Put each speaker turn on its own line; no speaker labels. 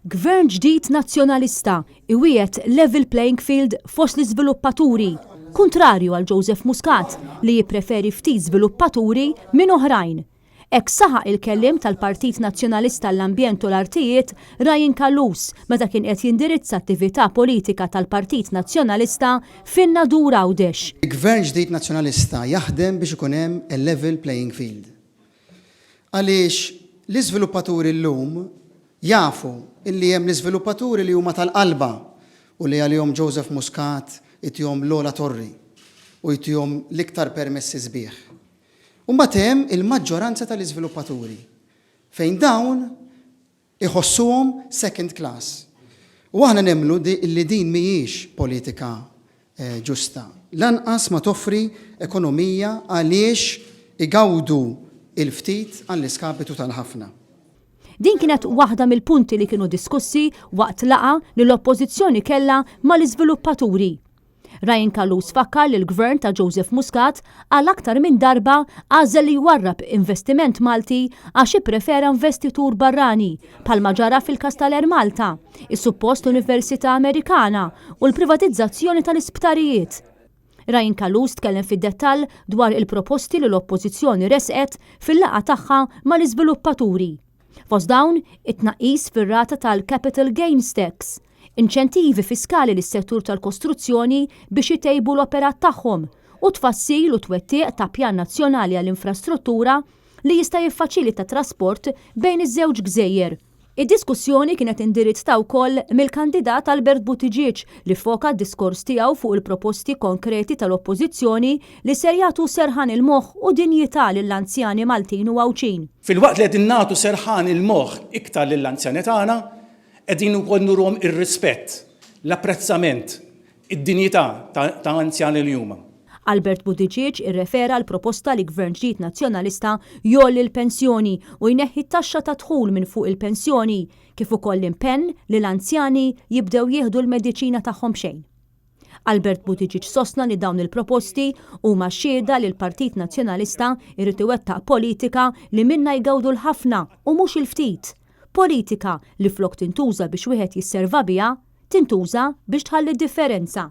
Gvern ġdid Nazzjonalista iwiegħed level playing field fost l-iżviluppaturi, kuntrarju għal Joseph Muscat li jippreferi ftit żviluppaturi minn oħrajn. Hekk saħaq il-kelliem tal-Partit Nazzjonalista għall-Ambjent u l-Artijiet Ryan Callus meta kien qed jindirizza attività politika tal-Partit Nazzjonalista fin-Nadur Għawdex.
Gvern ġdid Nazzjonalista jaħdem biex ikun hemm a level playing field. Għaliex l-iżviluppaturi llum jafu illi hemm l-iżviluppaturi li huma tal-qalba u li għalihom Joseph Muscat itihom l-ogħla torri u jtihom l-iktar permessi sbieħ. U mbagħad hemm il-maġġoranza tal-iżviluppaturi fejn dawn iħossuhom second class. U aħna nemmnu li din mhijiex politika ġusta. Lanqas ma toffri ekonomija għaliex igawdu l-ftit għall-iskapitu tal-ħafna.
Din kienet waħda mill-punti li kienu diskussi waqt laqgħa li l-Oppożizzjoni kellha mal-iżviluppaturi. Ryan Callus fakkar li l-Gvern ta' Joseph Muscat għal aktar minn darba għażel li jwarrab investiment Malti għax ipprefera investitur barrani, bħalma ġara fil-każ tal-Air Malta, is-suppost Università Amerikana u l-privatizzazzjoni tal-isptarijiet. Ryan Callus tkellem fid-dettall dwar il-proposti li l-Oppożizzjoni ressqet fil-laqgħa tagħha mal-iżviluppaturi. Fost dawn, it-tnaqqis fir-rata tal-capital gains tax, inċentivi fiskali lis-settur tal-kostruzzjoni biex itejbu l-operat tagħhom u t-tfassil u t-twettiq ta' pjan nazzjonali għall-infrastruttura li jista' jiffaċilita t-trasport bejn iż-żewġ gżejjer. Id-diskussjoni kienet indirizzta wkoll mill-kandidat Albert Buttigieg li ffoka d-diskors tiegħu fuq il-proposti konkreti tal-Oppożizzjoni li ser jagħtu serħan il-moħħ u dinjità lill-anzjani Maltin u Għawdxin.
Filwaqt li qegħdin nagħtu serħan il-moħħ iktar lill-anzjani tagħna, qegħdin ukoll nuruhom ir-rispett, l-apprezzament, id-dinjità ta' anzjani li huma.
Albert Buttigieg irrefera għall-proposta li Gvern ġdid Nazzjonalista jgħolli l-pensjoni u jneħħi t-taxxa tad-dħul minn fuq il-pensjoni, kif ukoll l-impenn li l-anzjani jibdew jieħdu l-mediċina tagħhom b'xejn. Albert Buttigieg sostna li dawn il-proposti huma xhieda li l-Partit Nazzjonalista jrid iwettaq politika li minnha jgawdu l-ħafna u mhux il-ftit. Politika li flok tintuża biex wieħed jisserva biha, tintuża biex tħalli differenza.